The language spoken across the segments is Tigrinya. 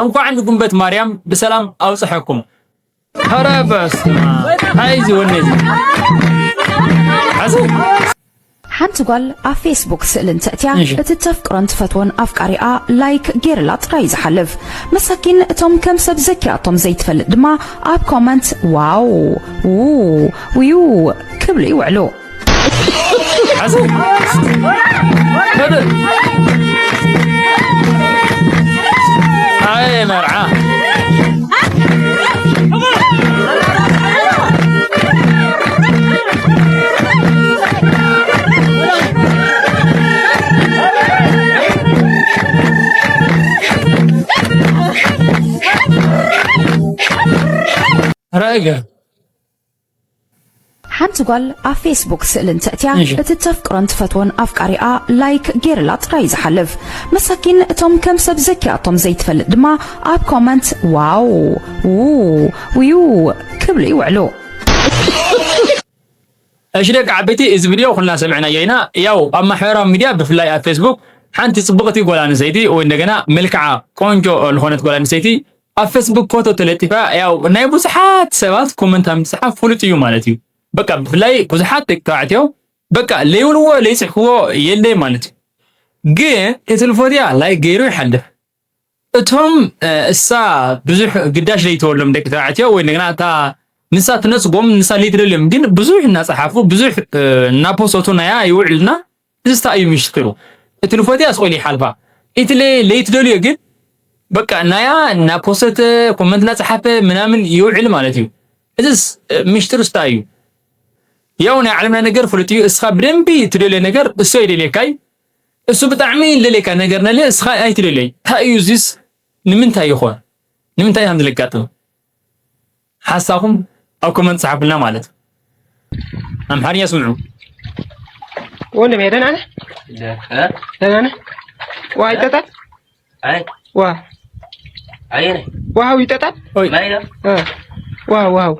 እንኳዕ ንጉንበት ማርያም ብሰላም ኣውፀሐኩም። ኧረ በስመ ኣብ። እንታይ እዚ ወነ እዚ? ሓዚ ሓንቲ ጓል ኣብ ፌስቡክ ስእሊ እንተእትያ፣ እሺ። እቲ ተፍቅሮን ትፈትዎን ኣፍቃሪኣ ላይክ ጌርላ ጥራይ ዝሓልፍ። መሳኪን እቶም ከም ሰብ ዘኪራቶም ዘይትፈልጥ ድማ ኣብ ኮመንት ዋው፣ ው፣ ውዩ ክብሉ ይውዕሉ። ሓዚ ኣይ መርዓ። ረእገ ሓንቲ ጓል ኣብ ፌስቡክ ስእሊ እንተእትያ፣ እሺ። እቲ ተፍቅሮን ትፈትዎን ኣፍቃሪኣ ላይክ ጌርላ ጥራይ ዝሓልፍ። መሳኪን እቶም ከም ሰብ ዘኪራቶም ዘይትፈልጥ ድማ ኣብ ኮመንት ዋው፣ ው፣ ውዩ ክብሉ ይውዕሉ። እሺ ደቂ ዓበይቲ፣ እዚ ቪድዮ ኩልና ሰሚዕናዮ ኢና። ያው ኣብ ማሕበራዊ ሚድያ ብፍላይ ኣብ ፌስቡክ ሓንቲ ጽብቕቲ ጓል ኣንስተይቲ ወይ እንደገና መልክዓ ቆንጆ ዝኾነት ጓል ኣንስተይቲ ኣብ ፌስቡክ ፎቶ ተለጢፋ፣ ያው ናይ ብዙሓት ሰባት ኮመንት ኣብ ምጽሓፍ ፍሉጥ እዩ ማለት እዩ። በቃ ብፍላይ ብዙሓት ደቂ ተባዕትዮ በቃ ለይብልዎ ለይጽሕፍዎ የለይ ማለት እዩ። ግን እቲ ልፎትያ ላይክ ገይሩ ይሓልፍ። እቶም፣ እ፣ እሳ ብዙሕ ግዳሽ ለይተወሎም ደቂ ተባዕትዮ ወይ እንደገና እታ ንሳ ትነጽጎም ንሳ ለይትደልዮም ግን ብዙሕ እናጸሓፉ ብዙሕ፣ እ፣ እናፖሰቱ ናያ ይውዕልና። እዚ እንታይ እዩ ምሽጥሩ? እቲ ልፎትያ ኣስቆይሉ ይሓልፋ። እቲ ለይ-፣ ለይትደልዮ ግን በቃ ናያ እናፖሰተ ኮመንት እናጸሓፈ ምናምን ይውዕል ማለት እዩ። እዚስ፣ እ፣ ምሽጥሩ እንታይ እዩ? ያው ናይ ዓለምና ነገር ፍሉጥ እዩ። እስኻ ብደንቢ ትደልዮ ነገር እሱ ኣይደልየካይ። እሱ ብጣዕሚ ልደልየካ ነገር ነለ እስኻ ኣይትደልዮይ። እንታይ እዩ እዚስ? ንምንታይ ይኾን? ንምንታይ ከም ዝለጋጥም? ሓሳብኩም ኣብ ኮመንት ጸሓፉልና ማለት። ኣምሓርኛ ስምዑ። ወንድሜ ደህና ነህ? ደ-፣ እ? ደህና ነህ? ውሃ ይጠጣል? ኣይ። ውሃ። ኣየነ? ውሃው ይጠጣል? ኦይ። ማይ ነው? እ። ውሃው፣ ውሃው።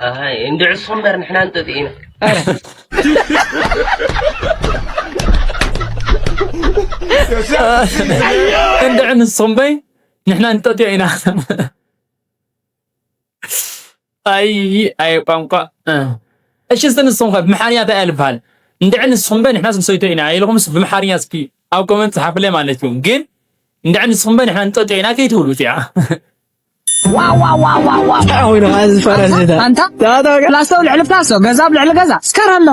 ኣይ፣ እንድዕሱ እምበር ንሕና እንጠጥ ኢና። ኧረ። እንድዕ ንስኹም በይ፣ ንሕና እንጠጥ ኢና። ኣይ፣ ኣይ ቋንቋ። እ። እሺ፣ እስቲ ንስኹም ከ ብኣምሓርኛ እንታይ እያ ልበሃል? እንድዒ ንስኹም በ ንሕናስ ንሰይቶ ኢና ኢልኩምስ ብኣምሓርኛ እስኪ ኣብ ኮመንት ጸሓፉለይ ማለት እዩ። ግን እንድዒ ንስኹም በ ንሕና ንጠጥዮ ኢና ከይትብሉ እዚኣ። ታ ኮይኑ ከኣ ዝፈረስ እታ። ኣንታ ታ ታ ፕላሶ ኣብ ልዕሊ ፕላሶ፣ ገዛ ኣብ ልዕሊ ገዛ። ስካር ኣሎ።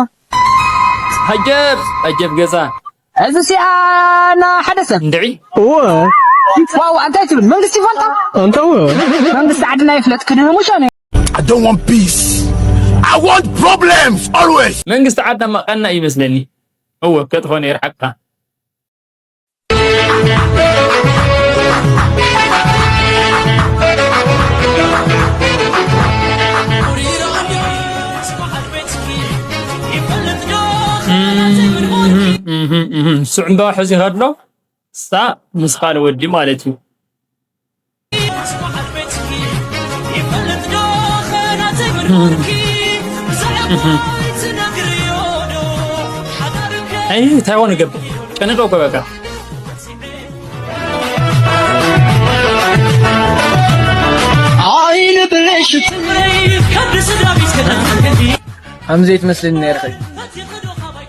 ሃጀፍ፣ ሃጀፍ ገዛ። እዚ ሲኣ ና ሓደ ሰብ። እንድዒ። እወ። ዋው፣ እንታይ ትብል? መንግስቲ ይፈልጦ? ኣንታ እወ። መንግስቲ ዓድና ይፍለጥ፣ ክድህሙሾ ነው። I don't want peace. I want problems always. መንግስቲ ዓድና ማቐና ይመስለኒ። እወ፣ ከጥፎ ነይሩ ሓቅኻ። ስዕምባ ሕዚ ከሎ ሳ ምስ ካልእ ወዲ ማለት እዩ። ኣይ፣ እንታይ ሆነ ገብ? ጨነቀው እኮ በቃ። ከም ዘይትመስልኒ ነይርኺ።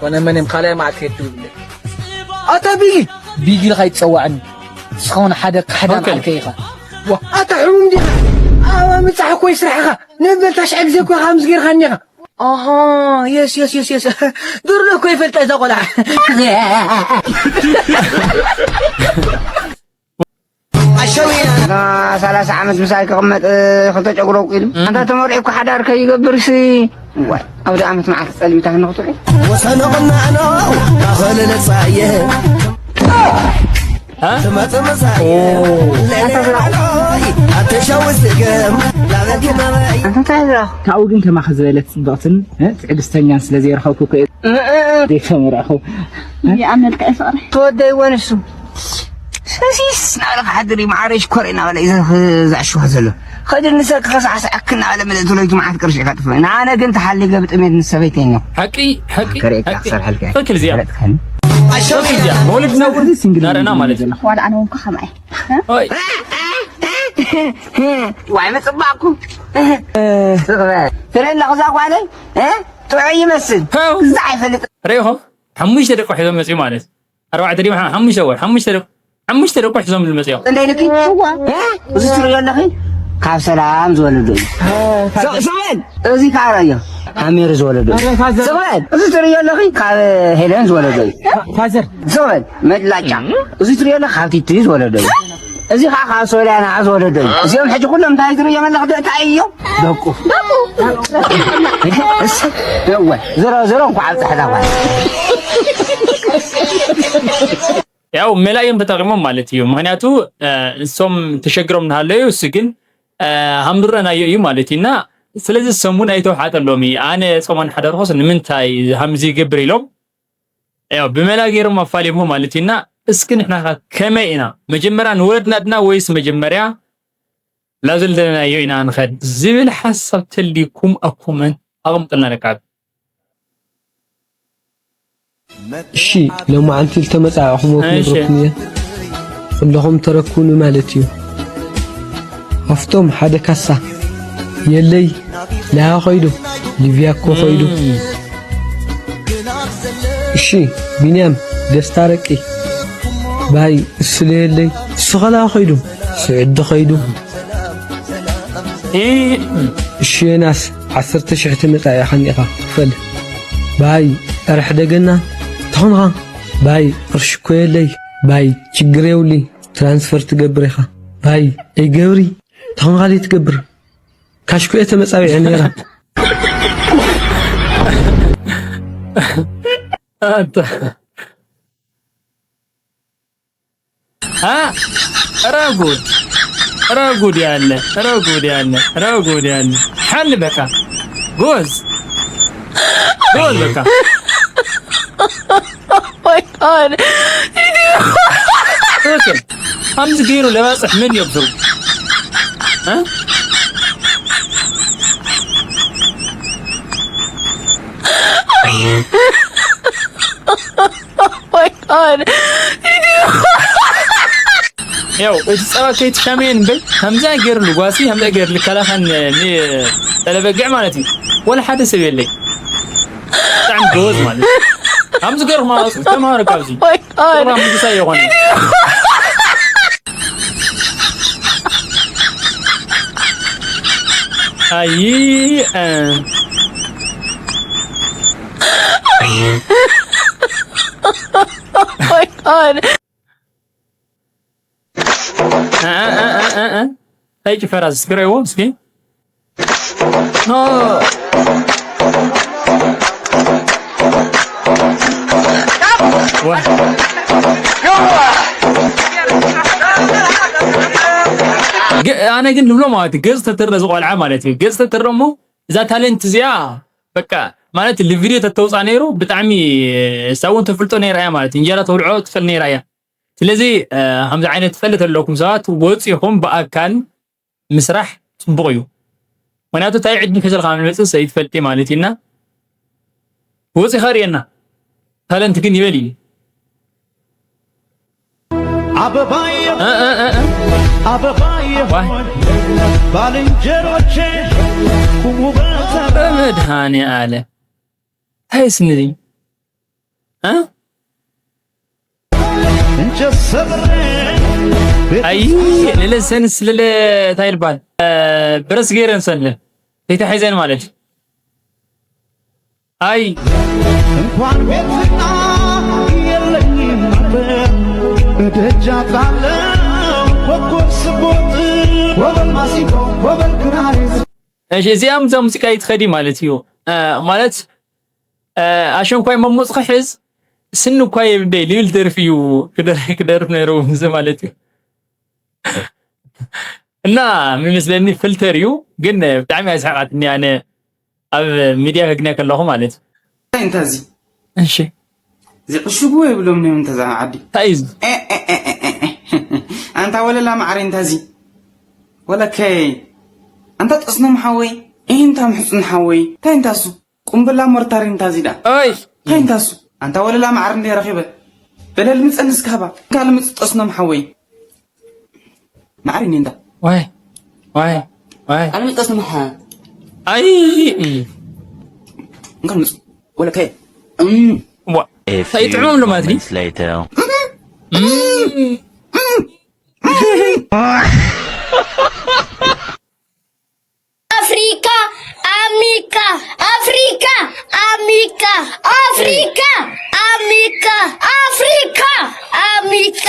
ኮነ መን እዮም ካልኣይ መዓልቲ ከይትብልለይ። ኣታ ቢጊ፣ ቢጊ ኢልካ ይትጸዋዕኒ። ንስኻ እውን ሓደ ካሕዳም ኦኬ። ዓርከይ ኢኻ። ዋ፣ ኣታ ሕሙም ዲኻ? ኣብ ምብጻሕ እኮ እዩ ስራሕኻ። ንበል ታሽዐ ግዜ እኮ ኢኻ ከምዚ ጌርካኒ ኢኻ። ኣሃ፣ የስ፣ የስ፣ የስ፣ የስ። ድሮ እኮ ይፈልጣ እዛ ቆልዓ። ኣሸዊና። ሰላሳ ዓመት ምሳይ ክቕመጥ፣ እ፣ ክልተ ጨጉሪ ኣብቂሉ። እም። ኣንታ ተመርዒ እኮ ሓዳር ከይገብርሲ። ዋይ፣ ኣውደ ዓመት መዓልቲ ጸልሚታ ንኽትውዒ። ወሰኖ ቅናኖ፣ ታኸለ ለጻየ። እ? ትመጽእ መጻየ። ኦ። ሌላ ባሎይ፣ ኣተሻዊ ስገም፣ ላበኪ መበይ። ኣንታ እንታይ ዝረኣኹ? ካብኡ ግን ከማኺ ዝበለት ጽብቕትን፣ እ፣ ትዕግስተኛን ስለ ዘይረኸብኩ እኮ እየ እ፣ እ፣ እ። ዘይተመርዕኹ። ይኣመልካ እየ ፍቕረይ። ተወደይዎ ንሱ። ሰሲስ እናበለ ክሓድር እዩ፣ መዓረይ ሽኮር እናበለ እዩ ዘ-፣ ዘዕሽዋ ዘሎ። ኸዲ ንሰኪ ከሳዕስዐኪ እናበለ ምልእቲ ለይቱ መዓት ቅርሺ ኢኻ ጥፍእ። ንኣነ ግን ተሓሊገ ብጥሜት ምስ ሰበይተይ እኒኦ። ሓቂ፣ ሓቂ፣ ከርእየካ ሓቂ። ክሰርሐልካ እየ። ትኽክል እዚኣ። ፈለጥካኒ? ትኽክል እዚኣ። መውለድ ነውር ናርና ማለት እዩ። ዋላ ኣነ እውን እኮ ከምኣ እየ። ኦይ። ዋይ ምጽባቕኩ። ትረላ ክዛ ጓለይ ጥዑይ ይመስል። ክዛ ኣይፈልጥ። ርኢኹም? ሓሙሽተ ደቂ ሒዞም መጽኡ ማለት። ኣርባዕተ ድዩ? ሓሙሽተ ወይ ሓሙሽተ ደቂ ሓሙሽተ ደቂ ሒዞም ዝመጽኡ። እንደይ ልኪ? እዚ ትርእዮ ኣለኺ ካብ ሰላም ዝወለዶ እዩ። ሰብን እዚ ከዓ ረዮ ኣሜር ዝወለዶ እዩ። ሰብን እዚ ትርእዮ ኣለኺ ካብ ሄለን ዝወለዶ እዩ። ሰብን መላጫ እዚ ትርእዮ ኣለኺ ካብ ቲቲ ዝወለዶ እዩ። እዚ ከዓ ካብ ሶልያና ዝወለዶ እዩ። እዚኦም ሕጂ ኩሎም እንታይ ትርእዮም ኣለኺ? እንታይ እዮም? ደቁ። ደቁ። እወ፣ ዝሮ ዝሮ እንኳዕ ኣብፀሐና ጓል። ያው መላ እዮም ተጠቂሞም ማለት እዩ። ምክንያቱ እሶም ተሸግሮም እናሃለዩ እሱ ግን ሃምዱረናዮ እዩ ማለት እዩ። እና ስለዚ እሶም እውን ኣይተውሓጠሎም እዩ። ኣነ ጾም ሓደርኩስ ንምንታይ ሃምዚ ይገብር ኢሎም ያው ብመላ ገይሮም ኣፋልዮሞ ማለት እዩ። እና እስኪ ንሕና ከ ከመይ ኢና መጀመርያ ንወለድና ድና ወይስ መጀመርያ ላዘልደለናዮ ኢና ንኸድ ዝብል ሓሳብ ተልይኩም ኣብ ኮመንት ኣቐምጥልና ደቃ። እሺ ሎማዓንቲ ልተመጻእኹሞ ክነግረኩም እየ። ኩለኹም ተረኩኒ ማለት እዩ። ሃፍቶም ሓደ ካሳ የለይ ላሃ ኸይዱ ሊብያ እኮ ኸይዱ። እሺ ቢንያም ደስታ ረቂ ባይ እሱ ለየለይ እሱ ኸላ ኸይዱ ስዑዲ ኸይዱ። እሺ ዮናስ ዓሰርተ ሽሕ ትመጻእ ኢኻ እኒኻ ክፈል ባይ ኧረ ሕደገና ተኾንኻ ባይ ቅርሺ እኮ የለይ ባይ ችግር የብሉይ ትራንስፈር ትገብር ኢኻ ባይ ኣይገብሪ ተኾንኻ ለይትገብር ካሽኩ እየ ተመጻዊዐ ነይረ። ኣታ አ ኧረ ጉድ ኧረ ጉድ ያለ ኧረ ጉድ ያለ ኧረ ጉድ ያለ ሓል በቃ ጎዝ ጎዝ በቃ my god. ትክክል። ከምዚ ገይሩ ለባፅሕ መን እዮም ዝብሉ? እ? my god. ያው እቲ ፀባ ከይትሻመየን እምበይ ከምዛ ገይርሉ ጓሲ ከምዛ ገይርሉ ከላኸን ጠለበግዕ ማለት እዩ። ወላ ሓደ ሰብ የለይ። ብጣዕሚ ጎበዝ ማለት እዩ። ከምዚ ገይርኩም ኣውፅኡ ተምሃሩ ካብዚ። my god. ቁራ ምንግሳ የኾነ። ኣይ እ፣ my god. እ፣ እ፣ እ፣ እ፣ እ። እንታይ ጭፈራ ዝስክረይዎ እስኪ? ኖ። ዋ። ገ-፣ ኣነ ግን ልብሎ ማለት እዩ፣ ገጽ ተትርእ ዝቆልዓ ማለት እዩ። ገጽ ተትርእ እሞ እዛ ታለንት እዚኣ በቃ ማለት ልቪድዮ ተተውፃ ነይሩ ብጣዕሚ እሳ እውን ተፍልጦ ነይራ እያ ማለት እዩ። እንጀራ ተብልዖ ትኽእል ነይራ እያ። ስለዚ ከምዚ ዓይነት ትፈልጥ ኣለኩም ሰባት ወፂኹም ብኣካል ምስራሕ ፅቡቕ እዩ። ምክንያቱ እንታይ ዕድል ሒዘልካ ንመፅእ ሰይትፈልጢ ማለት እዩ እና ወፂኻ ርእየና። ታለንት ግን ይበል እዩ። አበባዬ እ፣ እ፣ እ፣ እ። አበባዬ ዋይ። ባልንጀሮቼ ቁሙ በዛ በመድኃኔ ዓለም እንታይ ስንልኝ እ? እንጨት ሰብሬ ኣይ ልለ ሰንስ ልለ እንታይ ይልባል ብረስ ገይረን ሰለ ተይተሒዘን ማለት ኣይ እንኳን ቤትና የለኝም ነበር እደጃ ጣለው ኮኮብ ስቦጥ ወበል ማሲንቆ ወበል ክራሪስ እሺ እዚኣ ምዛ ሙዚቃ ይትኸዲ ማለት እዩ ማለት ኣሸንኳይ መሞፅ ክሕዝ ስኒ እኳ የብደይ ልብል ደርፊ እዩ ክደርፍ ነይሩ እዚ ማለት እዩ እና ምመስለኒ ፍልተር እዩ ግን ብጣዕሚ ኣስሓቃትኒ ኣነ ኣብ ሚድያ ከግንያ ከለኹ ማለት እዩ እንታይ እንታዚ እሺ ዝዕሽጉ የብሎም ነም እንተዛ ዓዲ እንታይ እዩ እዚ ኣንታ ወለላ ማዕረ እንታዚ ወለከይ ኣንታ ጠስኖም ሓወይ እንታ ምሕፁን ሓወይ እንታይ እንታሱ ቁምብላ ሞርታሪ እንታዚ ዳ ኦይ እንታይ እንታሱ ኣንታ ወለላ ማዕረ እንደ ረኺበ በለል ምፀ ንስካባ ካልምፅ ጠስኖም ሓወይ ማዕረ እንዳ ወይ ዋይ ዋይ ኣነ ምጣስ ንመሓ ኣይ እንካ ምስ ወለከ ዋ እንታይ ጥዑም ኣሎ ማለት እዩ። ኣፍሪካ ኣሚካ ኣፍሪካ ኣሚካ ኣፍሪካ ኣሚካ ኣፍሪካ ኣሚካ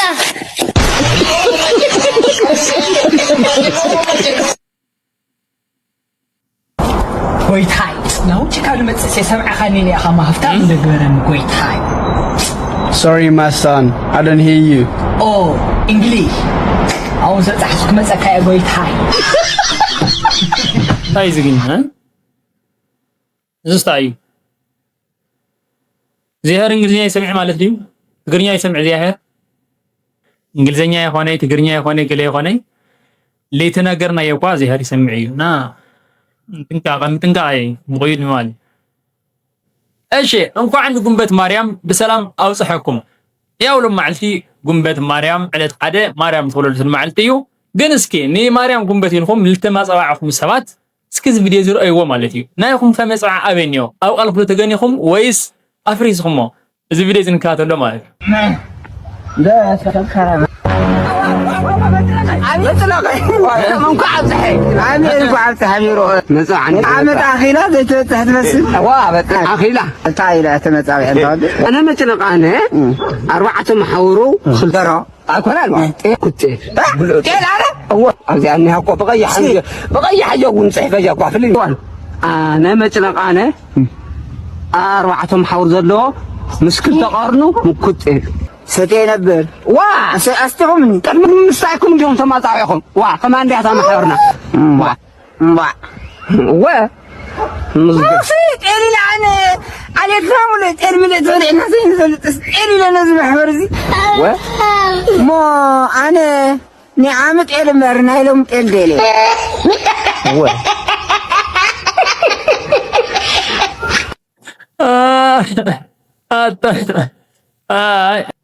ጎይታይ ናውቲ ካብ ንመፅእ ሰምዓኻኒ ኢኻ ማህፍታ እንደግበረኒ ጎይታይ Sorry, my son. I don't hear you. ኦ እንግሊሽ ኣብኡ ዘፃሕፍ ክመፀካ እየ ጎይታይ እንታይ እዚ ግን እ? እዚ እንታይ እዩ? እግዚኣብሔር እንግሊዝኛ ይሰምዕ ማለት ድዩ? ትግርኛ ይሰምዕ እግዚኣብሔር? እንግሊዝኛ ይኾነ ትግርኛ ይኾነ ገለ ይኾነ ለይተናገርናዮ እኳ እግዚኣብሔር ይሰምዕ እዩ እና ጥንቃቐ ምጥንቃቐ እዩ ምቑዩድ ምባል እዩ። እሺ እንኳዕ ንጉንበት ማርያም ብሰላም ኣውፅሐኩም። ያው ሎማዓልቲ ጉንበት ማርያም ዕለት ሓደ ማርያም ዝተወለደትሉ መዓልቲ እዩ። ግን እስኪ ንማርያም ጉንበት ኢልኩም ልተማፀዋዕኹም ሰባት እስኪ እዚ ቪድዮ እዚ ረኣይዎ ማለት እዩ። ናይኹም ከ መፅዓ ኣበይ እኒኦ? ኣብ ቃልኩ ዶ ተገኒኹም ወይስ ኣፍሪስኹሞ? እዚ ቪድዮ እዚ ንከታተሎ ማለት እዩ። ዓመት ኣኺላ ዘይተበፅሐ ትመስል። ኣኺላ እንታይ ኢላ ተመፃቢዐ እንተወዲ ኣነ መጭነቃነ ኣርባዕተ መሓውሩ ክልተሮ ኣይኮነ ኣልባ ጤል ኩቴ ጤል ኣረ እወ ኣብዚኣ እኒሃ እኮ ብቐይሕ ብቐይሕ እዮ እውን ፅሒፈ እያ እኳ ፍልይ ኣነ መጭነቃነ ኣርባዕተ መሓውር ዘለዎ ምስ ክልተ ቀርኑ ምኩት ጤል ሰትየ ነበር ዋ ኣስቲኹምኒ ቅድሚ ምስታይኩም እንዲኹም ተማፃዊዕኹም ዋ ከማ እንዲያ ተማሓርና ዋ እምባዕ እወ ምዝገ ጤል ኢለ ኣነ ዓሌትና ሙሉ ጤል ምልእ ትበልዕና ዘይንፈልጥስ ጤል ኢለ ነዚ ማሕበር እዚ ወ እሞ ኣነ ናይ ዓሚ ጤል እምበር ናይ ሎም ጤል ደልየ እወ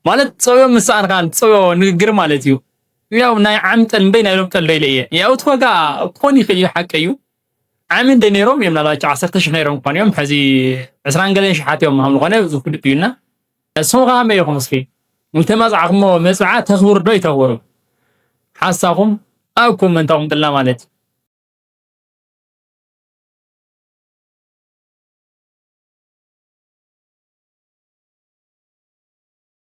ማለት ፀውዮ ምስኣንካ ፀውዮ ንግግር ማለት እዩ። ያው ናይ ዓሚ ጠል እምበይ ናይ ሎም ጠል ዶ ኢለ እየ። ያው እቲ ዋጋ ክኾን ይኽእል እዩ፣ ሓቂ እዩ። ዓሚ እንደ ነይሮም እዮም ናላቸው ዓሰርተ ሽሕ ነይሮም ክኾን እዮም። ሕዚ ዕስራን ገለን ሽሓት እዮም ሃም ዝኾነ ዝፍልጥ እዩና። ንስኹም ከ ከመይ ኢኹም እስኪ? ዝተማፃዕኹሞ መፅዓ ተኽብሩ ዶ ይተኽብሩ? ሓሳኹም ኣብ ኮመንት ኣቕምጥልና ማለት እዩ።